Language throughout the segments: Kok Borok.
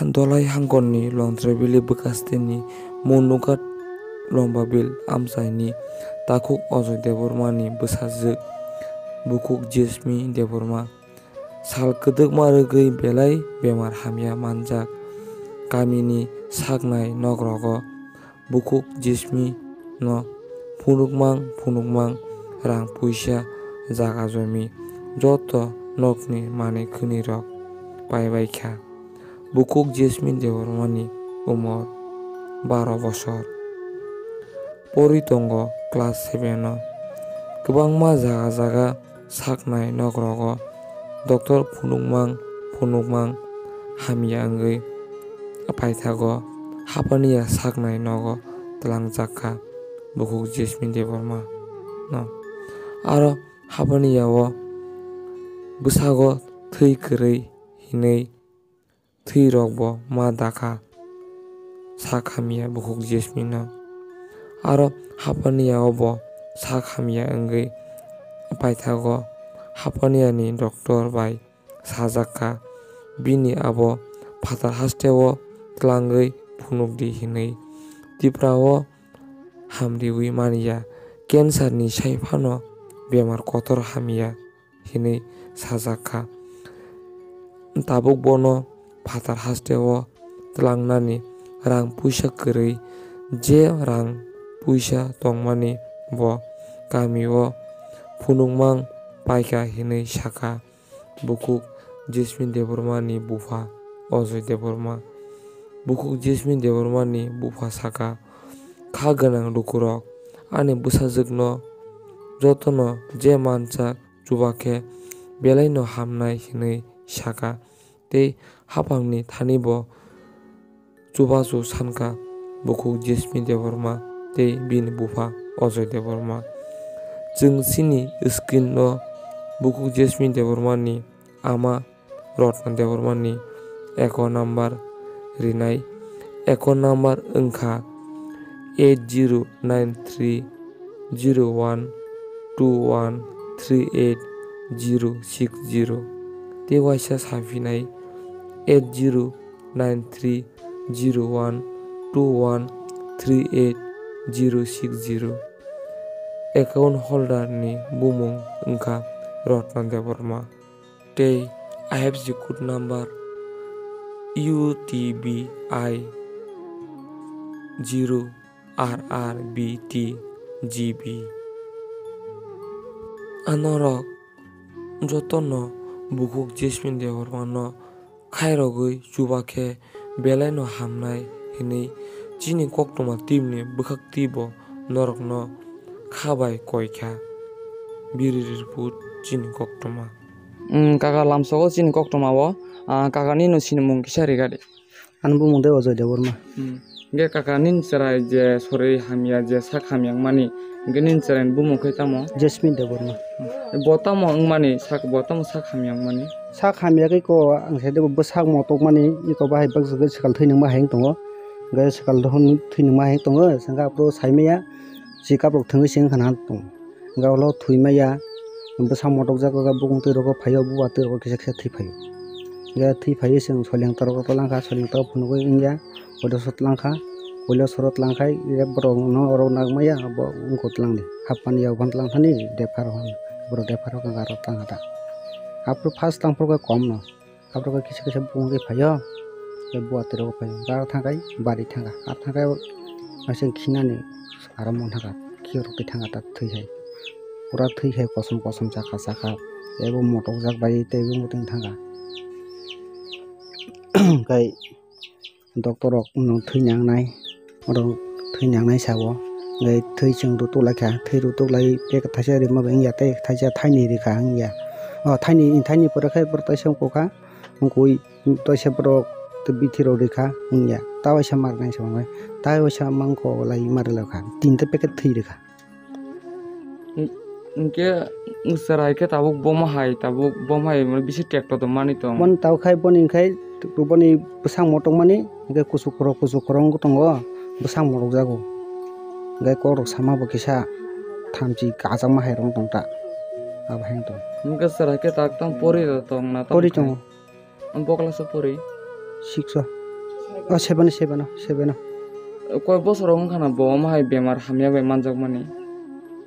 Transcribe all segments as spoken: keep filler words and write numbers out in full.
Dolai hangkorni Longtraibili bwkasteni Munugat Lombabil amchaini takhuk Ajoy Debbarmani bwsajwk bukhuk Jismi Debbarma sal kwdwkma rwgwi belai bemar hamya manjak. Kamini saknai nogrogo bukhuk Jismi no phunukmang phunukmang rang puisa, jaga jomi joto nokni manwi khwnirok paibaikha. Bukhuk Jismi Debbarmani umor baro bosor. Porwi tongo class seven o. Kwbangma jaga jaga saknai nogrogo doctor phunukmang phunukmang hamya wngwi paithago hapaniya saknai nogo twlangjakha bukhuk Jismi Debbarma no. Aro hapaniya o bwsago thwi kwrwi hinwi thwirokbo ma dakha sak hamya bukhuk Jismino. Aro hapaniya o bo sak hamya wngwi paithago hapaniyani doctor bai sajakha, bini abo phatar hasteo twlangwi phunukdi hinwi. Tipra o hamriwi manya, cancer ni sai phano bemar kotor hamya hinwi sajakha. Tabuk bono phatar hasteo twlangnani rang puisa kwrwi, je rang puisa tongmani bo kamio phunukmang paikha hinwi sakha. Bukhuk Jismi Debbarmani bupha Ajoy Debbarma. Bukhuk Jismi Debbarmani bupha sakha, kha gwnang lukurok ani bwsajwkno jotono je mansak chuba khe belaino hamnai hinwi sakha, tei haphangni thani bo chubachu sankha bukhuk Jismi Debbarma tei bini bupha Ajoy Debbarma. Chwng chini screen o bukhuk Jismi Debbarmani ama Rotna Debbarmani account number rinai. Account number wngkha eight zero nine three zero one two one three eight zero six zero. Tei waisa saphinai eight zero nine three zero one two one three eight zero six zero. Account holder ni bumung wngkha Rotna Debbarma. Tei I F S C code number U T B I zero R R B T G B. Anorok jotono bukhuk Jismi Debbarmano khairogwi chuba khe belaino hamnai hinwi chini koktwma team ni bwkhak twi bo norokno kha bai koi kha. Bureau report chini koktwma. Mm, kaka lamsogo chini koktwma o, ah, kaka nini sinimung kisa riga di. Ani bumung de Ajoy Debbarma. Hmm. Hingke kaka nini chwrai je sori hamya je sak hamya wngmani, hingke nini chwraini bumung khe tamo? Jasmine Debbarma. Hmm. Bo tamo wngmani sak, bo tamo sak hamya wngmani? Sak hamya khe ko ang sai de bo bwsak motok mani, iko bahai bwswk swkal thwi nangma hai wng tongo. Hingke swkal thwi nangma hai wng tongo, hingke aphuru sai maya, si kaprok thwngwi se wngkha na tongo. Hingke ulo thwi maya, bwsa motok jago, bukung twi rogo phaio, buba twi rogo kisa kisa thwi phaio. Hingke thwi phaio, chwng soileng torogo twlang kha, soileng toro phunugwi wngya, poila soro twlang kha, poila soro twlang khai, rek borok no oro nang maya, bo wngkha twlang di. Hapmani yago phano twlang thani, dephar hwn, borok dephar hwn aro twlang kha ta. Aphuru first twlang phuru khe kom no. Aphuru khe kisa kisa bukung twi phaio, tei buatwi rogo phaio. Aro thangkhai bari thangkha. Aro thangkhai aswk khinani aro mon thangkha. Khikrok twi thangkha ta thwi hai. Pura thwi hai kosom kosom chakha chakha. Tei bo motok jak bai tei bo muitung thangkha. Khai Doctor rok no thwi nangnai, oro thwi nangnai sao, hingke thwi chwng rutuk lai kha, thwi rutuk lai packet thaisa rima bai wngya tei thaisa thainwi rikha wngya. O thainwi, thainwi pore khe borok teisa wngkha, wngkui teisa borok tei bithi rok rikha wngya, ta waisa ma rwnai se mangkha, ta waisa mangkok lai ma rwlai kha, tinta packet thwi rikha. Hingke chwrai khe tabuk bomo hai, tabuk bomo hai mane bisi tractor tongmani tong. Boni tabuk khai boni khai boni bwsang motok mani hingke kuchuk khoro kuchuk khoro wng tongo, bwsang motok jago. Hingke kokrok sama bo kisa thamchi kajakma hai rok tong ta, abo hai tong. Hingke chwrai khe tak tang pori rok tong na tong. Pori tongo. Bo class o pori? Six o. O sebeno, sebeno, sebeno. Koi bosor wngkha na bo omo hai bemar hamya bai manjakmani?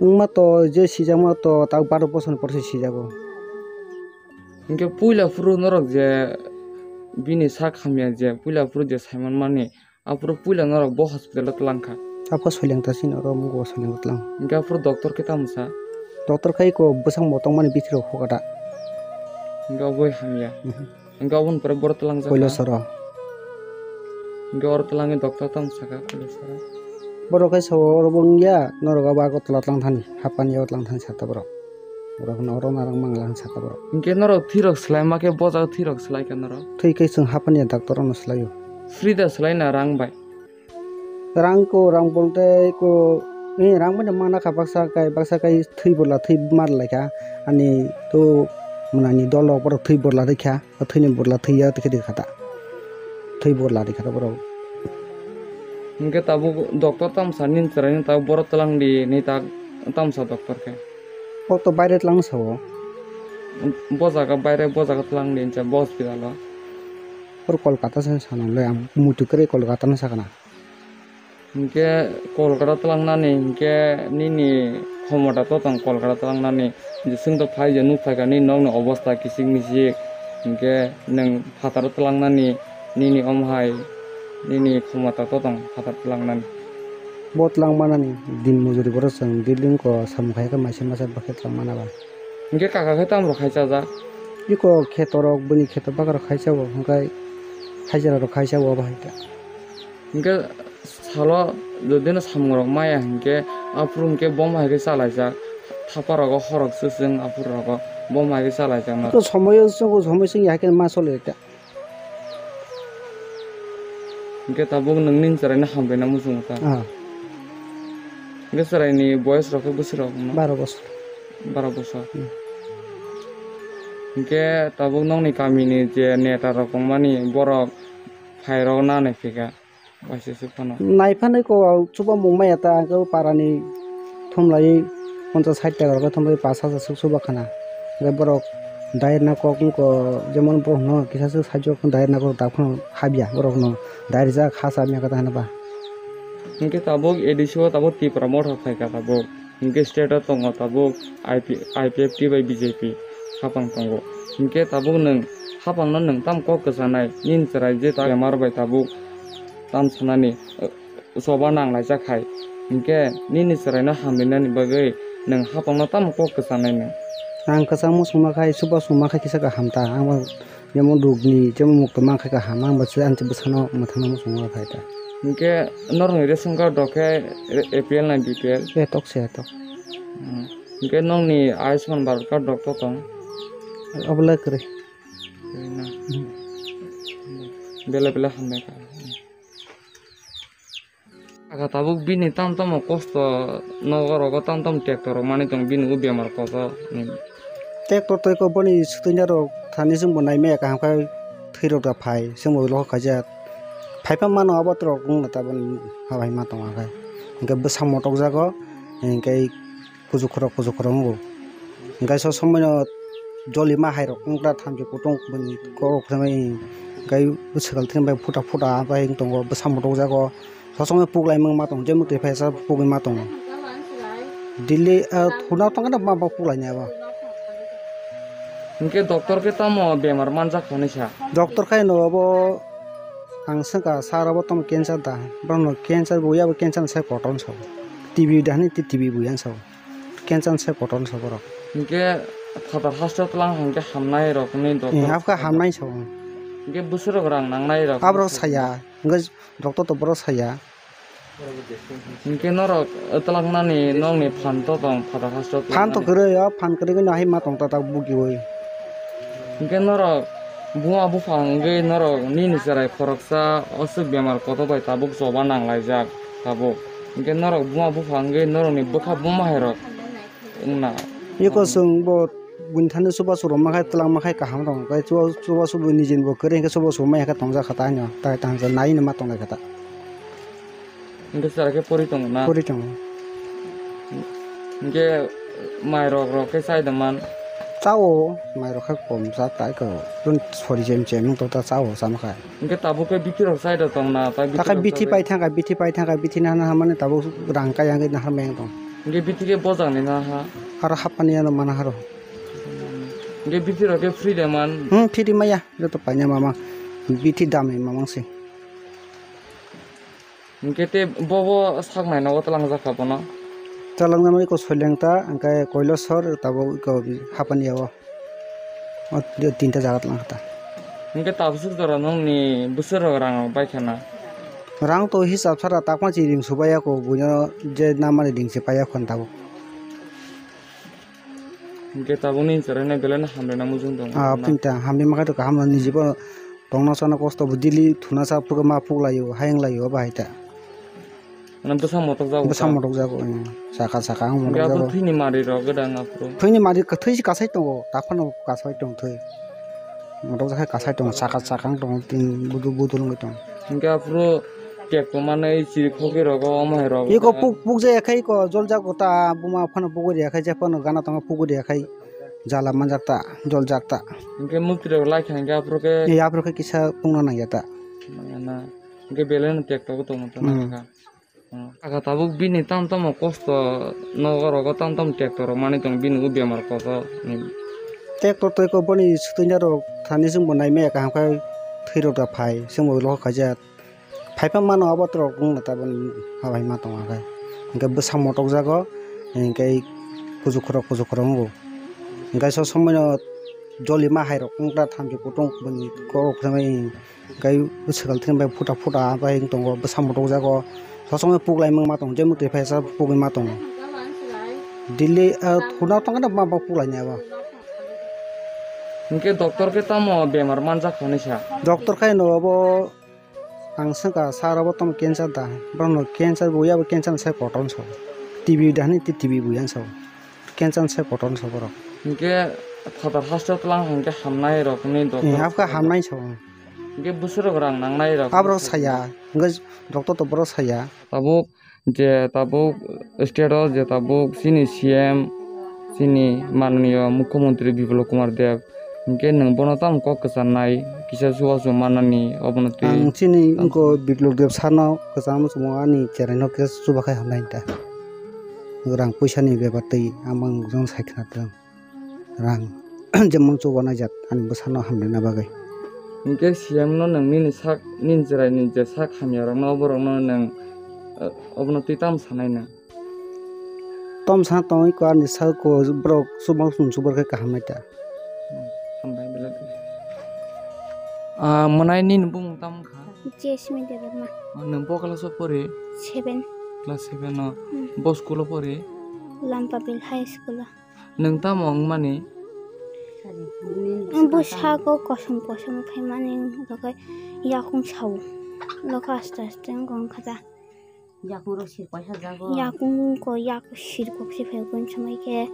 Wngma to je sijakma to tak baro bosor ni pore se sijago. Hinkhe puila phuru norok je bini sak hamya je puila phuru je saimanmani, aphuru puila norok bo hospital o twlangkha. Abo soileng ta sini oro mugo soileng twlang. Hinkhe aphuru doctor khe tamo sa? Doctor khai ko bwsang bo tongmani bithi rok hokada. Hinkhe obo hamya. Mhm. Hinkhe oboni pore borok twlangjak Koilasoro. Hinkhe oro twlangwi doctor tamo saka Koilasoro. Borok khai sao oro bo wngya, norok abo Agartala twlang thani, hapani o twlang thani sata borok. Borok no oro narang mangla sata borok. Hinkhe norok thwi rok swlai ma khe bo jaga thwi rok swlai kha norok? Thwi khe chwng hapani doctor no swlaio. Free da swlai na rang bai? Rang ko, rang bolte ko, eh, rang bai mana kha baksa kai, baksa kai thwi borla thwi mar lai kha. Ani to mwnani dol rok borok thwi borla thwi kha. O thwini borla thwi ya, thwi khe thwi kha ta. Thwi borla thwi kha ta borok. Hinkhe tabuk doctor tamo sa nini chwraino tabuk borok twlang di ni tak tamo sa doctor khe? Kok to baire twlang sao. Bo jaga baire, bo jaga twlang di hinsa bo hospital o. Por Kolkata se sanang le ang muitu kwrwi Kolkata no sakana. Hinkhe Kolkata twlangnani hinkhe nini khomota to tong Kolkata twlangnani, je chwng to phai je nuk phaikha nini nokni obostha kisik misik, hinkhe nwng phataro twlangnani nini omo hai nini khomota to tong phatar twlangnani. Bo twlang manani din mujuri borok chwng building ko samung khai khe maisa masa bo khe twlang mana ba. Hinkhe kaka khe tamo rok khai chajak? Iko kheto rok bini kheto baka rok khai chao, hinkhe hajira rok khai chao abo hai khe. Hinkhe salo jodi no samung rok maya hinkhe aphuru hinkhe bomo hai khe chalaijak. Thapa rogo horok swchwng aphuru rogo bomo hai khe chalaijak na. To somoyo chwng somoy chwng ya hai khe ma choli ta. Hinkhe tabuk nwng nini chwraino hambai na muchungo ta. Ah. Hinkhe chwraini boyes rok khe bwswk rok no? Baro bosor. Baro bosor. Hmm. Hinkhe tabuk nokni kamini je neta rok wngmani borok phairok na naiphika. Waisa se phano. Naiphano ko chuba mung maya ta, ang khe o parani thumlai ponchas sait taka rok thumlai pash hajar swk chuba khana. Hwnkhe borok diet na kok wngkha, jemon borok no kisa swk sait rok diet na kok dak phano habya borok no diet rijak ha cha maya khe ta hwnba. Hwnkhe tabuk A D C o tabuk Tipra Motha phaikha tabuk. Hinkhe state o tongo tabuk I P, I P F T bai B J P hapang tongo. Hinkhe tabuk nwng hapangno nwng tamo kok kwchanai, nini chwrai je ta bemar bai tabuk tamo sanani, eh, choba nanglaijak hai. Hinkhe nini chwraino hamrinani bagwi nwng hapangno tamo kok kwchanai nwng? Ang kwchangma songma khai, chuba songma khai kisa kaham ta, ang bo jemon rukni, jemon mukto mankha kaham, ang bo se ang se bwsano mwthangna muchungo khai ta. Hinkhe norokni ration card rok khe A P L na B P L? Etok se etok. Hmm. Hinkhe nokni Ayushman Bharat card rok to tong? Obo le kwrwi. Kwrwi na? Hmm. Bele bele hambai kha. Kaka tabuk bini tamo tamo kosto nogo rogo tamo tamo tractor rok manwi tong bini o bemar kotor ni. Tractor tei ko boni swtwina rok thani chwngbo naimaya kaham khe thwi rok da phai chwngbo loho khaijak phai pha mano abo rok wngno taboni habai ma tongo khe hinkhe bwsa motokjago hinkhe kuju khorok kuju khorok wngo. Hinkhe so somoino joli ma hai rok wngkra thamchi kutung bini kok rok thangwi hinkhe bwswk thangwi futa futa bai wng tongo bwsa motokjago. Sosongwi puklaimung ma tongo, jemon twi phaisa pugwi ma tongo. Delhi, ah, huna tongkhe ma ba puklaini abo. Hinkhe doctor khe tamo bemar manjak hinwi sa? Doctor khe no abo ang swngkha, sir abo tamo cancer da? Bono cancer bo ya, bo cancer ni sai kotor wngsa bo. T B da hinwi T B bo ya wngsa bo. Cancer ni sai kotor wngsa borok. Hinkhe phatar haste twlang hinkhe hamnai rok hinwi doctor. Eh, abokhe hamnai wngsa bo. Hinkhe bwswk rok rang nangnai rok. Aborok saya, hinkhe doctor to borok saya. Hinkhe norok twlangnani nokni phan to tong phatar haste o twlangnani? Phan to kwrwi, o phan kwrwi no hai ma tong ta tak bugiwi. Hinkhe norok buma bupha wngwi norok nini chwrai khoroksa aswk bemar kotor bai tabuk choba nanglaijak tabuk. Hinkhe norok buma bupha wngwi norokni bwkha buma hai rok wngna. Eko chwng bo buini thani chubachu rwma khai twlangma khai kaham rwng khe chuba-, chubachu bo nijini bo kwrwi hinkhe chubachu maya khe tongjak kha ta haino tai tang nai hinwi ma tonglai kha ta. Hinkhe chwrai khe pori tongo na? Pori tongo. Hinkhe mai rok rok khe chai da man? Chao, mairok khe kom cha tai ko. Tun sori jem jem to ta chao sama kha. Hingke tabuk khe bithi rok chai da tong na, tai bithi Takai rok bithi chai pai thangka, bithi pai thangka, bithi nahana hamani tabuk rang kai yang nahar meng tong. Hingke bithi khe bojang ni na ha. Haro hapani ano mana haro. Hingke bithi rok khe free de man. Hmm, free maya, joto paina mama. Bithi dam ni mamang se. Hingke te bobo sak nai nogo talang jak kha bono. Talang nai ko Soileng ta, hingke Koilosor, tabuk ko hapani yago. O tinta jaga talang kha ta. Hingke tabuk suk jora nong ni bwswk rok rang rok bai khana. Rang to hisab sara takma chi ring subaya ko buino je namani ring se paya khon tabuk. Hingke tabuk ni cherai nai belai no hamrena mujung tong. Ah, pinta hamni makai to kaham no niji bo tongna sana kosto bo dili thuna sa phuka ma phuk laio, hayang laio, abo hai ta. Mane bwsa motok jago Bwsa ta? Motok jago, eh, saka saka ang motok Hingke abo jago. Thwini mari rok gada nga phuru. Thwini mari ka-, thwi si kasai tongo, taphano kasai tong thwi. Motok jakhai kasai tongo, saka saka ang tongo, tin budu budu wngwi tongo. Hingke aphuru tek tongmani chiri khogwi rogo, omo hai rogo. Iko puk, puk jaya khai iko, jol jago ta, buma phano pugwi riya khai, jephano gana tongo pugwi riya khai, jala manjak ta, jol jak ta. Hingke mukti rok lai kha hingke aphuru khe. Ni aphuru khe kisa pungna nangya ta. Nangya na. Hingke belai no tek tongo tongma tongma Hmm. kha. Hmm. Aga tabuk bini tam tamo kosto nogo rogo tam tam tek torok mani tong bini u bemar koso. Hmm. Tek to tei ko boni sutuina rok thani sung bo nai maya kaham khai thwi rok da phai sung bo lo khaijak. Phaiphang mano abo borok wngna taboni habai ma tongo khe. Hingke bwsa motok jago, hingke kuchuk khorok kuchuk khorok wngo. Hingke so somoino joli ma hai rok wngkha thamchi kutung boni kok thangwi hingke bwswk thani bai phuta phuta bai wng tongo, bwsa motok jago. So somoino puklai ma tongo, jemon twi phaisa pugwi ma tongo. Delhi, ah, huna tongkhe ma puklai ni abo. Hingke doctor khe tamo bemar manjak hinwi sa? Doctor khe no abo Ang swngkha, sir, obo tamo cancer da? Borokno cancer bo ya, bo cancer ni sai kotor wngsa. T B da hwnwi, T B bo ya wngsa. Cancer ni sai kotor wngsa borok. Hinkhe phatar haste tlang hinkhe hamnai rokni doctor Eh, hakhe hamnai wngsa. Hinkhe bwswk rok rang nangnai rok. Aborok saya, hinkhe doctor to borok saya. Tabuk je tabuk state o je tabuk chini C M, chini mananiya mukhyamantri Biplab Kumar Deb, hinkhe nwng bono tamo kok kwcharnai, kisa chubachu mannani obono twi. Ang chini wngkha Biplab Deb sarno kwchangma chwngno ani cheraino kisa chubakhai hamnai ta. Rang puisani bepar twi ang bangwkjagno sai khna tongo. Rang jemon chubanai jat ani bwsano hamrina bagwi. Hinkhe C M no nwng nini sak, nini chwraini je sak hamya rokno, oborokno nwng, eh, obono twi tamo sanai nwng? Tom sa tongwi ko ani sak ko borok chubang chubang khe kaham nai ta. Hmm, hambai belai. Ah, mwnai nini bumung tamo kha? Jesmi Debbarma. Ah, nwng bo class o pori? Seven. Class seven o. Hmm. Bo school o pori? Lampabil High School o. Nwng tamo wngmani? Ang bwsako kosom kosom phaimani, wngkha khe yakung sao. Lokha aste aste wngkha ta. Yakung rok sir paisa jago. Yakung ko yak sir kok se phai kun samai khe.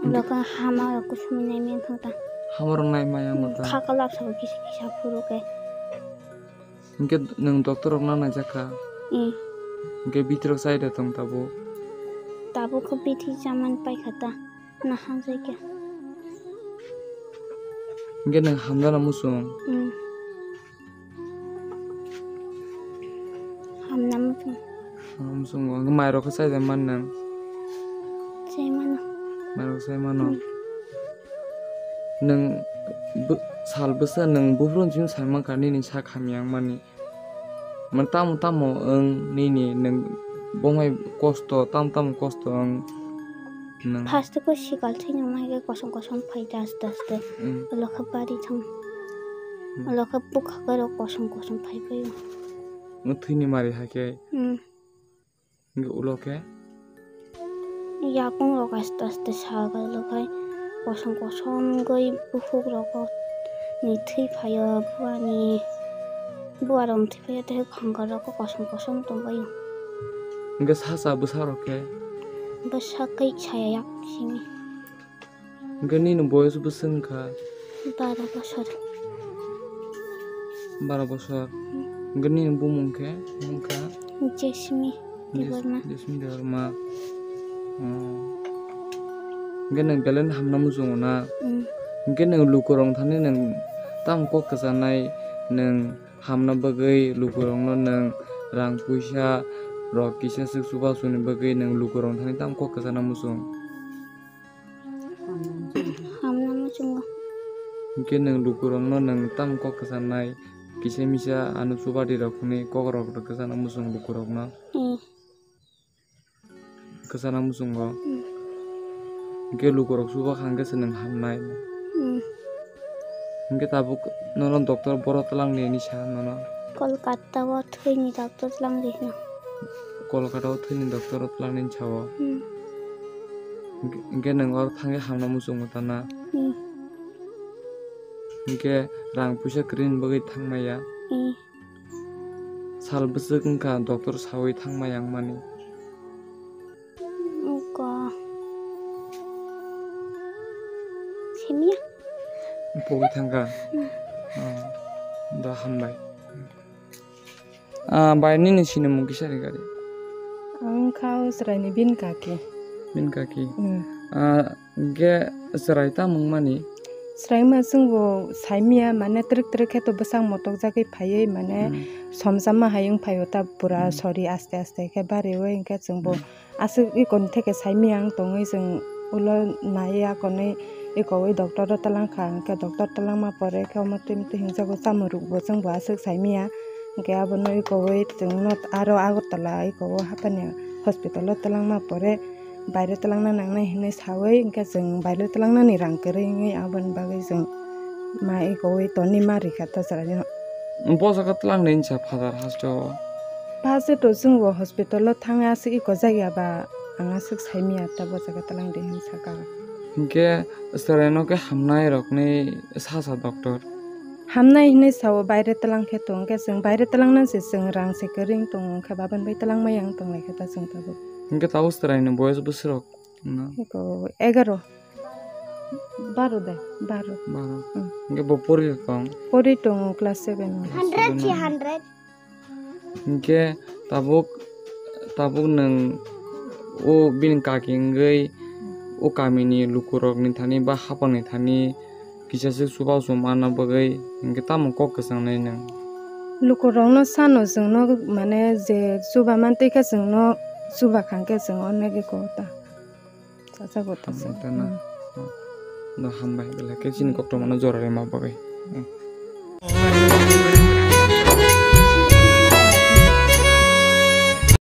Wngkha khe hama rok kuchumui nai meng thang ta. Hama rok nai maya wngkha ta. Kha kalap sao kisa kisa phuru khe. Hinkhe nwng doctor rokno naijak kha? Mm. Hinkhe bithi rok chai da tong tabuk? Tabuk khe bithi chamani paikha ta, naharjai khe. Hinkhe nwng hamjana muchung? Mm. Hamna muchung. Hamna muchungo. Hinkhe mairok khe chai da mani nwng? Chai mano. Mairok chai mano? Mm. Nwng bw-, sal bwsa nwng buphuru chini sai mankha nini sak hamya wngmani. Mane tamo tamo wng nini nwng bongbai kosto, tamo tamo kosto wng nwng. First o khe sikal thwini wngma hai khe kosom kosom phai da aste aste. Mm. Ulo khe bari thang. Mm. Ulo khe bwkha khe rw kosom kosom phai phai o. Nwng thwini mari hai khe. Mm. Hinkhe ulo khe? Yakung rok aste aste sagal khai kosom kosom wngwi bukhuk rok ni thwi phaio, buani bua rok ni thwi phaio tei khanga rok kosom kosom tongbaio. Hinkhe sacha bwsa rok khe? Bwsa khe saya yak simi. Hinkhe nini boyos bwswk wngkha? Bara bosor. Bara bosor. Hmm. Hinkhe nini bumung khe wngkha? Jesmi Jes-, Debbarma. Jesmi Debbarma. Hmm. Hwnkhe nwng belai no hamna muchungo na? Mm. Hwnkhe nwng lukurok thani nwng tamo kok kwchanai, nwng hamna bagwi lukurokno nwng rang puisa rok kisa swk chubachu ni bagwi nwng lukurok thani tamo kok kwchana muchung? Hamna muchungo. Hwnkhe nwng lukurokno nwng tamo kok kwchanai, kisa misa ano chubadi rok hwnwi kokrok kwchana muchung lukurokno? Mm. Kwchana muchungo. Mm. Hwnkhe lukurok chuba kha hwnkhe se nwng hamnai. Mm. Hwnkhe tabuk nono doctor boro twlangni hinwi sa nono? Kolkata o thwini doctor twlangdi hino. Kolkata o thwini doctor o twlangni hinwi sao? Mm. Hwnkhe, hwnkhe nwng oro thangwi hamna muchungo ta na? Mm. Hwnkhe rang puisa kwrwini bagwi thangmaya? Mm. Sal bwswk wngkha doctor sawi thangmaya wngmani? Wngkha. Simiya. Pogwi thangkha? Hmm. Oh, da hambai. Ah, bai nini sinimung kisa ri gari? Ang kha o chwraini bini kaki. Bini kaki? Hmm. Ah, Hwnkhe chwrai tamo wngmani? Chwraima chwngbo saimiya, mane twrwk twrwk khe to bwsang motokjagwi phaiwi, mane Hmm. somsama hai wng phaio ta pura Hmm. sori aste aste khe bariwi, hwnkhe chwngbo Hmm. aswk ikorni theke saimiya wng tongwi chwng ulo naiwi akonwi ikowi doctor o twlang kha, hwnkhe doctor twlangma pore khe omo twi mtwi hwnjago chamung rwkbo chwngbo aswk saimiya, hwnkhe abono ikowi chwngno aro Agartala ikowo haphani hospital o twlangma pore, baire twlangna nangnai hinwi sawi, hwnkhe chwng baire twlangnani rang kwrwi wngwi aboni bagwi chwng ma ekowi toni ma rikha ta chwraino. Bo jaga twlangni hinsa Father hasteo? First to chwngbo hospital o thangwi aswk eko jagya ba ang aswk saimiya ta bo jaga twlangdi hinwi saka. Hwnkhe chwraino khe hamnai rokni sasa doctor? Hamnai hinwi sao, baire twlang khe tong khe chwng baire twlangna se chwng rang se kwrwi wng tongo, hwnkhe babani bai twlangmaya wng tonglai khe ta chwng tabuk. Hwnkhe tabuk chwraini boyes bwswk rok? Na. Eko egaro. Baro de, baro. Baro. Hmm. Hwnkhe bo pori tong? Pori tongo class seven o. Hundred si hundred. Hwnkhe tabuk, tabuk nwng o bini kaki wngwi o kamini lukurokni thani ba haphangni thani kisa se chubachu manna bagwi hwnkhe tamo kok kwchangnai nwng? Lukurokno sano chwngno mane je chuba mantwi khe chwngno chuba kha hwnkhe chwng onek eko ta. Chachago ta. Hambai ta na? Hmm. No, hambai, belai khe chini koktwmano jora rwma bagwi. Hmm.